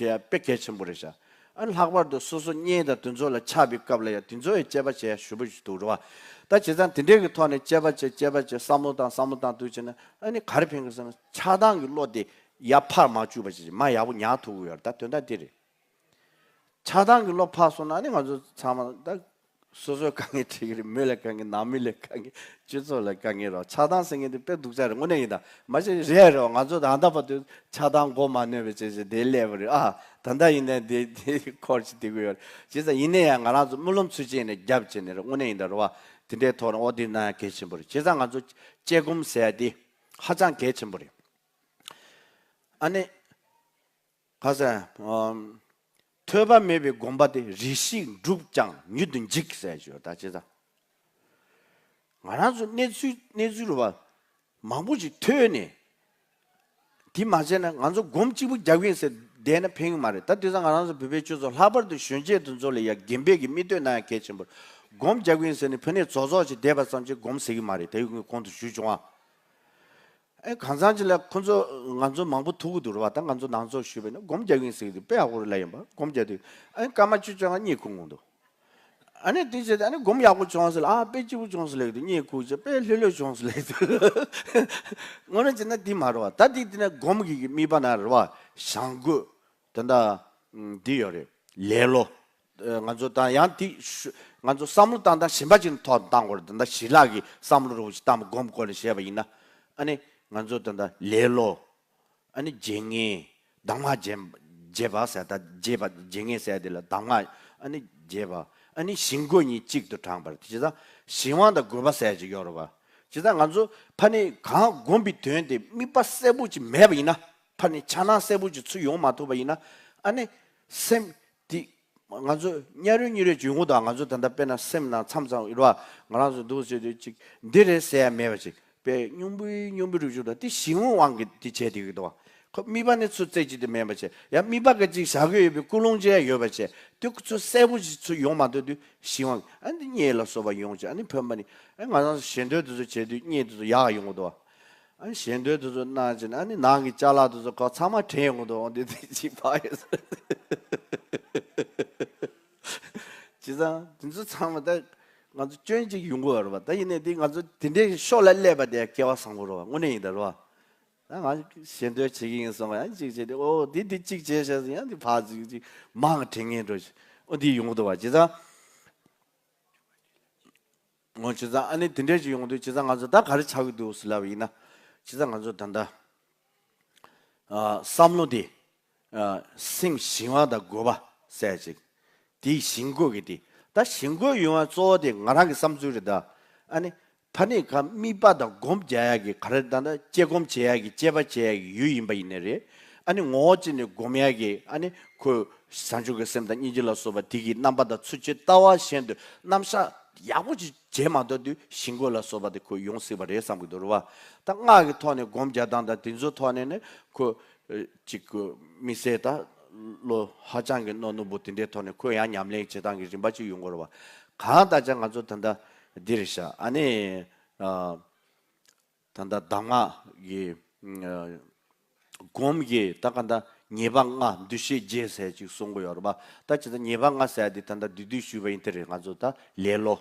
ཡ་དཔེ་གལ་ཆེན་པོ་རེད་ཤག་ཨ་ནི་ལྷག་པར་དུ་སོ་སོ་གཉེན་དང་དེ་ཚོ་ལ་ཆགས་པའི་སྐབས་ལ་ཡང་དེ་ཚོ་ཡི་དཔྱད་པ་བྱེད་ཡ་ཞེ་པོ་ཞིག་འདུག་རེད་པ། ད་བྱས་ཙང་དེ་འདྲའི་གི་ཐོག་ནས་དཔྱད་པ་བྱེད་དཔྱད་པ་བྱེད་བསམ་བློ་བཏང་བསམ་བློ་བཏང་དུས་བྱས་ན་ཨ་ནི་ག་རེ་ཕན་གི་ཟེར་ན། ཆགས་སྡང་གི་བློ་དེ་ཡར་འཕར་མ་བཅུག་པ་བྱས་ཅིག་མར་ཡག་པོ་ཉར་ཐུབ་ཀྱི་ཡོད་རེད། ད་དོན་དག་དེ་རེད། ཆགས་སྡང་གི་བློ་འཕར་སོང་ན་ནི་ང་ཚོ་ཚང་མ་ད་སོ་སོའི་དཀའ་ངལ་འཕྲད་ཀྱི་རེད། མོ་ལ་དཀའ་ངལ། ནང་མི་ལ་དཀའ་ངལ། སྤྱི་ཚོགས་ལ་དཀའ་ངལ་རོ། ཆགས་སྡང་ཟེར་མཁན་དེ་དཔེ་སྡུག་ཅག་རེད། དངོས་གནས་ཡིན་ད། མ་གཞི་རེད་རེད་པ། ང་ཚོ་ད་ལྟ་བར་དུ་ཆགས་སྡང་མགོ་མ་ནོན་པའི་བྱས་བྱས་དེ་སླེབས་པ་རེད། ཨ་ད་ལྟ་ཡིན་ནའི་དེ་དེ་འཁོར་གྱི་བསྡད་ཀྱི་ཡོད་རེད། བྱས་ཙང་ཡིན་ན་ཡང་ང་རང་ཚོ་སྨོན་ལམ་ཚུལ་ཆེན་ནས་རྒྱབ་བྱས་ནས་རེད། དངོས་གནས་ཡིན་ད་རེད་པ། དེ་འདྲའི་ཐོག་ནས་ཨོ་དེ་གནང་ཡ་གལ་ཆེན་པོ་རེད། བྱས་ཙང་ང་ཚོ་དཔྱད་སྒོམ་ཟེར་ཡ་དེ་ཧ་ཅང་གལ་ཆེན་པོ་རེད། ཨ་ནི། ཁ་སང་། ཨམ། ཐོས་པ་མེད་པའི་སྒོམ་པ་དེ་རེ་ཞིག་འགྲུབ་ཀྱང་མྱུར་དུ་འཇིག་ཟེར་ཞུ་ད་ཅི་ད། ང་རང་ཚོ་གནས་ཚུལ་གནས་ཚུལ་རུ་བ་མང་པོ་ཞིག་ཐོས་ནས། དེ་མ་བྱས་ན་ང་ཚོ་སྒོམ་གཅིག་པུ་རྒྱག་གི་ཡིན་ཟེར་བསྡད་ན་ཕན་གི་མ་རེད། ད་དེ་ཚོ་ང་རང་ཚོ་བོད་པའི་སྤྱི་ཚོགས་ལྷག་པར་དུ་གཞོན་སྐྱེས་དེ་ཚོ་ལ་ཡ་རྒན་པས་ཀྱི་མིག་ལྟོས་གནང་ཡ་གལ་ཆེན་པོ་རེད། སྒོམ་རྒྱག་གི་ཡིན་ཟེར་ནས་ཕ་ནས་རྫོགས་རྫོགས་ཅིག་བསྡད་པ་ཙམ་གྱིས་སྒོམ་ཟེར་གི་མ་རེད། དེ་ཡུལ་གོང་དུ་ཞུས་བྱུང་ཨ། ཨེ་གང་ཚང་ཅིག་ལ་ཁོ་ཚོ་ང་ཚོ་མང་པོ་ཐུག་གི་འདུག་རེད་པ། ད་ང་ཚོ་ནང་ཚོགས་ཞུས་པ་ཡིན་ན་སྒོམ་རྒྱག་གི་ཡིན་ཟེར་གི་འདུག་དཔེ་ཡག་པོ་རེད་ལབ་ཡིན་པ། སྒོམ་རྒྱག་དུས་ཨ་ནི་སྐར་མ་བཅུ་བཅོ་ལྔ་གཉིད་ཁུག་འོང་འདུག་ཨ་ནི་དེ་བྱས་ཏེ་ཨ་ནི་སྒོམ་ཡག་པོ་བྱུང་ཟེར་ལ། ཨ་དཔེ་སྐྱིད་པོ་བྱུང་ཟེར་ལབ་ཀྱི་འདུག་གཉིད་ཁུག་ཅིག་དཔེ་ལྷོད་ལྷོད་བྱུང་ཟེར་ལབ་ཀྱི་འདུག་དངོས་གནས་བྱས་ན་འདི་མ་རེད་པ། ད་འདི་དེ་ནས་སྒོམ་གྱི་གི་དམིགས་པ་ན་རེད་པ། བྱ་འགུལ། དེ་འདྲ་འདི་ཡོད་རེད། ལེ་ལོ། ཨ་ང་ཚོ་ད་ཡང་དེ་ཤུ་ང་ཚོ་བསམ་བློ་བཏང་སྟངས་གཞན་པ་ཅིག་ཐོག་བཏང་དགོས་རེད། ད་ལྟ་ཞི་ལྷག་གི་བསམ་བློ་རུ་ཅིག་བཏང་སྒོམ་སྐོར་ནས་བཤད་པ་ཡིན་ན། ཨ་ནི་ང་ཚོ་ད་ལྟ་ལེ་ལོ། ཨ་ནི་བརྗེད་ངས། གདམས་ངག་བརྗེད་བརྗེད་པ་ཟེར། ད་བརྗེད་པ་བརྗེད་ངས་ཟེར་དེ་ལ་གདམས་ངག་ཨ་ནི་བརྗེད་པ། ཨ་ནི་ཞི་འགོག་གཉིས་གཅིག་ཏུ་དྲངས་པ་རེད། དེ་བྱས་ཙང་གཞན་དབང་དང་དགོས་པ་ཟེར་ཅིག་ཡོད་རེད་པ། བྱས་ཙང་ང་ཚོ་ཕ་ནི་གང་སྒོམ་པའི་དོན་དེ་དམིགས་པ་གསལ་པོ་ཅིག་མེད་པ་ཡིན་ན། ཕ་ནི་འཆར་སྣང་གསལ་པོ་ཅིག་ཚུར་ཡོང་མ་ཐུབ་པ་ཡིན་ན། ཨ་ནི་སེམས་དེ། ང་ཚོ་གཉའ་རོས་གཉིས་རོས་བྱུང་གི་འདུག་ང་ཚོ་ད་ལྟ་དཔེར་ན་སེམས་ནང་མཚམས་མཚམས་ཡོད་རེད་པ། ང་རང་ཚོ་འདུག་ཟེར་དུས་ཅིག་འདི་རེད་ཟེར་ཡ་མེད་པ་ཅིག་དཔེ་སྙོམས་པོའི་སྙོམས་པོའི་རིགས་ཅིག་དང་དེ་ཞི་བའི་དབང་གིས་དེ་བྱས་བསྡད་ཀྱི་འདུག་ཁོ་དམིགས་པ་ནི་ཚུར་རྩེ་གཅིག་ཏུ་མེད་པ་བྱས། ཡང་དམིགས་པ་ག་ཅིག་བཞག་གི་ཡོད་པའི་ཀུན་སློང་ཅན་ཡོད་པ་བྱས། དེ་ཚོ་གསལ་པོ་ཞིག་ཚུར་ཡོང་མ་ཐུབ་དུས་ཞི་བའི་དབང་གིས་ཨ་ནི་གཉིད་ལ་སོགས་པ་ཡོང་བྱས། ཨ་ནི་ཕན་པ་ནི་ཨ་ང་རང་ཚོ་ཞལ་འདོན་དེ་ཚོ་བྱས་དུས་གཉིད་དེ་ཚོ་ཡག་ཡོང་གི་འདུག་ཨ་ནི་ཞལ་འདོན་དེ་ཚོ་གནང་བྱས་ནས་ཨ་ནི་ནང་གི་ཅ་ལག་དེ་ཚོ་ཁོ་ཚང་མ་དྲན་ཡོང་གི་འདུག་འོ་འདི་དེ་ཅིག་ཕ་ཡོད་ཟེར། བྱས་ཙང་དེ་ཚོ་ཚང་མ་ད་ང་ཚོ་སྐྱོན་གཅིག་ཡོང་གི་ཡོད་རེད་པ། ད་ཡིན་ནའི་དེ་ང་ཚོ་དེ་འདྲའི་ཤོག་ལ་སླེབས་པ་དེ་སྐལ་བ་བཟང་པོ་རེད་པ། དངོས་གནས་ཡིན་ད་རེད་པ། ད་ང་ཞལ་འདོན་བྱེད་ཀྱི་ཡིན་སོང་བ་ཡང་གཅིག་བྱས་ཏེ་ཨོ་འདི་འདི་གཅིག་བྱས་ཤག་ཟེར་ཡང་འདི་ཕར་གཅིག་གཅིག་མང་དྲན་མཁན་འགྲོ་ཞིག་ཨོ་འདི་ཡོང་གི་འདུག་པ། བྱས་ཙང་། འོ་བྱས་ཙང་ཨ་ནི་དེ་འདྲ་ཞིག་ཡོང་དུས་བྱས་ཙང་ང་ཚོ་ད་ག་རེ་ཆགས་ཀྱི་འདུག་ཟེར་ལབ་པ་ཡིན་ན། བྱས་ཙང་ང་ཚོ་ད་ལྟ་ཨ་བསམ་བློ་དེ་ཨ་སེམས་ཞི་བ་དང་དགོས་པ་ཟེར་ཅིག་དེའི་ཞི་འགོག་གི་དེ། ད་ཞི་འགོག་ཡོང་བ་གཙོ་བོ་དེ་ང་རང་གི་བསམ་ཚུལ་རེད་ད། ཨ་ནི་ཕ་ནི་ག་དམིགས་པ་དང་སྒོམ་རྒྱག་ཡག་གི་ག་རེ་ད་ལྟ་དཔྱད་སྒོམ་བྱེད་ཡག་གི་དཔྱད་པ་བྱེད་ཡག་གི་ཡུལ་ཡིན་པ་ཡིན་ནའི་རེད། ཨ་ནི་ངོ་བོ་གཅིག་ནས་སྒོམ་ཡག་གི་ཨ་ནི་ཁོ་བྱང་ཆུབ་ཀྱི་སེམས་དང་སྙིང་རྗེ་ལ་སོགས་པ་དེ་གི་རྣམ་པ་དང་ཚུལ་གྱི་ལྟ་བ་གཞན་དུ་རྣམ་གཞག་ཡག་པོ་ཅིག་བྱེད་མ་ཐུབ་དུས་ཞི་འགོག་ལ་སོགས་པ་དེ་ཁོ་ཡོང་སྲིད་པ་རེད་བསམ་གྱི་འདུག་རེད་པ། ད་སྔགས་ཀྱི་ཐོག་ནས་སྒོམ་རྒྱག་སྟངས་དང་དེ་ཚོའི་ཐོག་ནས་ནི་ཁོ་ཨ་ཅིག་ཁོ་དམིགས་བསལ་ད་ལོ་ཧ་ཅང་གི་རྣོ་རྣོ་པོ་དེ་འདྲའི་ཐོག་ནས་ཁོ་ཡང་ཉམས་ལེན་བྱེད་སྟངས་ཀྱི་རིམ་པ་ཅིག་ཡོང་གི་རེད་པ། གང་ལྟར་ཀྱང་ང་ཚོ་ད་ལྟ་འདི་རེད་ཤག་ཨ་ནི་ཨ། ད་ལྟ་གདམས་ངག་གི་ཨ་སྒོམ་གྱི་ད་ག་ད་ཉེས་པ་ལྔ་འདུ་ཤེས་བརྒྱད་ཟེར་ཅིག་གསུང་གི་ཡོད་རེད་པ། ད་ཇི་ལྟར་ཉེས་པ་ལྔ་ཟེར་དེ་ད་ལྟ་བསྡུས་བསྡུས་ཞུས་པ་ཡིན་དེ་རེད། ང་ཚོ་ད་ལེ་ལོ།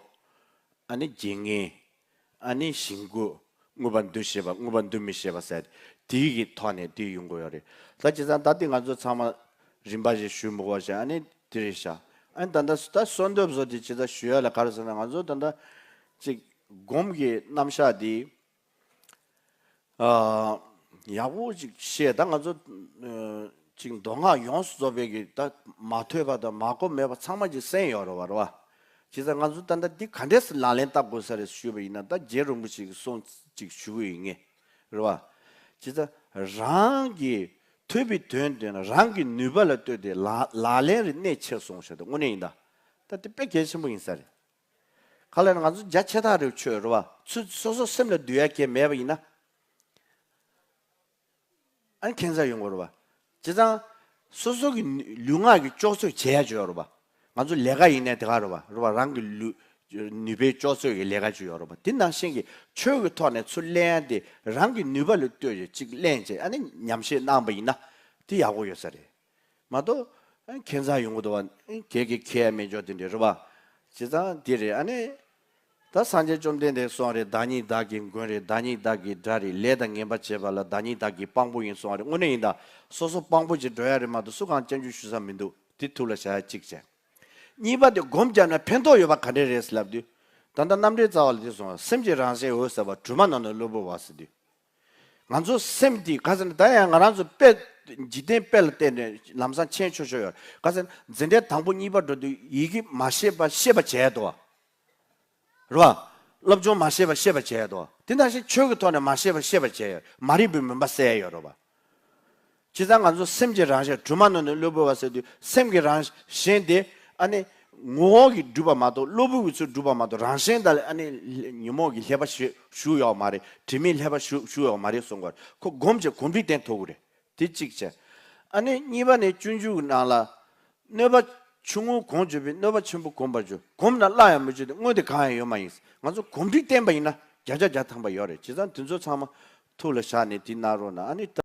ཨ་ནི་བརྗེད་ངས། ཨ་ནི་ཞི་འགོག་དངོས་པོ་འདུ་ཤེས་པ། དངོས་པོ་འདུ་མི་ཤེས་པ་ཟེར་དེའི་གི་ཐོག་ནས་དེ་ཡོང་གི་ཡོད་རེད། ད་ཇི་ལྟར་ད་དེ་ང་ཚོ་ཚང་མ་རིམ་པ་བཞིན་ཞུ་མི་དགོས་ཤག་ཨ་ནི་དེ་རེད་ཤག་ཨ་ནི་ད་ལྟ་ད་གསོལ་འདེབས་བཟོ་དེ་ཇི་ལྟར་ཞུ་ཡ་ལ་ག་རེ་ཟེར་ན། ང་ཚོ་ད་ལྟ་ཅིག་སྒོམ་གྱི་རྣམ་གཞག་འདི། ཨ། ཡག་པོ་ཅིག་བཤད། ད་ང་ཚོ་ཨ་ཅིག་མདོ་སྔགས་ཡོངས་སུ་རྫོགས་པའི་གི་ད་མ་ཐོས་པ་དང་མ་གོ་མེད་པ་ཚང་མ་ཅིག་གསན་ཡོད་རེད་པ། རེད་པ། བྱས་ཙང་ང་ཚོ་ད་ལྟ་འདི་ག་འདྲས་སེ་ལག་ལེན་བསྟར་དགོས་ས་རེད་ཞུས་པ་ཡིན་ན། ད་རྗེ་རིན་པོ་ཆེ་གི་གསུང་ཅིག་ཞུ་གི་ཡིན་ངེས། རེད་པ། བྱས་ཙང་རང་གི་ཐོས་པའི་དོན་དེ་ན་རང་གི་ནུས་པ་ལ་ལྟོས་ཏེ་ལག་ལག་ལེན་རེ་གནད་ཆེ་སོང་ཤག་ད་དངོས་གནས་ཡིན་ད། ད་དེ་དཔེ་གལ་ཆེན་པོ་ཡིན་ས་རེད། ག་ལ་ན་ང་ཚོ་རྒྱ་ཆེ་ཐག་རེད་ཆོས་རེད་པ། ཚུར་སོ་སོ་སེམས་ལ་འདུལ་ཡ་གལ་མེད་པ་ཡིན་ན། ཨ་ནི་ཁྱད་མཚར་ཡོང་གི་རེད་པ། བྱས་ཙང་སོ་སོ་གི་ལུས་ངག་གི་ལྕོགས་ཚོད་བྱེད་ཡ་ཅིག་ཡོད་རེད་པ། ང་ཚོ་ལས་ཀ་ཡིན་ནའི་དེ་ག་རེད་པ། རེད་པ། རང་གི་ལུས་ ནུས་པའི་ལྕོགས་ཚོད་ཀྱི་ལས་ཀ་ཅིག་ཡོད་རེད་པ། དེ་ནང་བཞིན་གྱི་ཆོས་ཀྱི་ཐོག་ནས་ཚུར་ལེན་ཡ་དེ་རང་གི་ནུས་པ་ལ་ལྟོས་ཡོད་ཅིག་ལེན་བྱས་ཨ་ནི་ཉམས་བཞེས་གནང་པ་ཡིན་ན་དེ་ཡག་པོ་ཡོད་ས་རེད། མ་གཏོགས་ཨ་ཁྱད་མཚར་ཡོང་གི་འདུག་བ། ཨ་གལ་གི་ཁྱད་མེད་འཇོག་དེ་འདྲ་རེད་པ། བྱས་ཙང་དེ་རེད། ཨ་ནི་ད་སངས་རྒྱས་བཅོམ་ལྡན་འདས་གསུངས་རེད། བདག་ཉིད་བདག་གི་མགོན་རེད། བདག་ཉིད་བདག་གི་དགྲ་རེད། ལས་དང་ངན་པ་བྱེད་པ་ལ་བདག་ཉིད་བདག་གི་དཔང་པོ་ཡིན་གསུངས་རེད། དངོས་གནས་ཡིན་ད། སོ་སོ་དཔང་པོ་ཅིག་འགྲོ་ཡ་རེད་མ་གཏོགས་སུ་གང་སྐྱབས་འཇུག་ཞུ་ས་མི་འདུག་དེ་ཐུགས་ལ་བཞག་ཡ་གཅིག་བྱས། གཉིས་པ་དེ་སྒོམ་བརྒྱབ་ན་ཕན་ཐོགས་ཡོད་པ་ག་འདྲ་རེད་ཟེར་ལབ་དུས། ད་ལྟ་རྣམ་འགྲེལ་རྩ་བ་ལ་དེ་གསུངས། སེམས་ཀྱི་རང་བཞིན་འོད་གསལ་བ། སྒྲོན་མ་ནང་ན་གློ་བུར་བ་ཟེར་དུས། ང་ཚོ་སེམས་དེ་ག་ཟེར་ན་ད་ཡང་ང་རང་ཚོ་དཔེ་འཇིག་རྟེན་དཔེ་ལ་བལྟས་ནས་ལམ་སང་མཁྱེན་ཆོག་ཆོག་ཡོད། ག་ཟེར་ན་འཛིན་གྲྭའི་དང་པོ་གཉིས་པ་འགྲོ་དུས་ཡི་གེ་མ་ཤེས་པ་ཤེས་པ་བྱས་འདུག་བ། རེད་བ། སློབ་སྦྱོང་མ་ཤེས་པ་ཤེས་པ་བྱས་འདུག་བ། དེ་ནང་བཞིན་ཆོས་ཀྱི་ཐོག་ནས་མ་ཤེས་པ་ཤེས་པ་བྱས་ཡོད། མ་རིག་པའི་མུན་པ་བསལ་ཡོད་རེད་བ། བྱས་ཙང་ང་ཚོ་སེམས་ཀྱི་རང་བཞིན། སྒྲོན་མ་ནང་ན་གློ་བུར་བ་ཟེར་དུས་སེམས་ཀྱི་རང་བཞིན་དེ་ཨ་ནི་ངོ་བོ་གིས་གྲུབ་པ་མ་གཏོགས་གློ་བུར་གྱིས་ཚུར་གྲུབ་པ་མ་གཏོགས་རང་བཞིན་དང་ཨ་ནི་ཉོན་མོངས་ཀྱི་ལྷད་པ་ཞིག་ཞུགས་ཡོད་མ་རེད། དྲི་མའི་ལྷད་པ་ཞིག་ཞུགས་ཡོད་མ་རེད་གསུང་གི་ཡོད་རེད། ཁོ་སྒོམ་བྱས་གོམས་འདྲིས་བསྟེན་ཐུབ་ཀྱི་རེད། དེ་གཅིག་བྱས། ཨ་ནི་གཉིས་པ་ནི་སྤྱོད་འཇུག་གི་ནང་ལ། གནོད་པ་ཆུང་ངུ་གོང་བརྗོད་པས་གནོད་པ་ཆེན་པོ་བསྒོམ་པར་འགྱུར། བསྒོམས་ན་སླར་ཡང་མི་འགྱུར་ཏེ་སྔོན་དེ་གང་ཡང་ཡོད་མ་ཡིན། ང་ཚོ་གོམས་འདྲིས་བསྟེན་པ་ཡིན་ན་བརྒྱ་ཆ་བརྒྱ་ཐམ་པ་ཡོད་རེད། བྱས་ཙང་དེ་ཚོ་ཚང་མ་ཐུགས་ལ་བཞག་ནས་དེ་གནང་རོགས་གནང་། ཨ་ནི།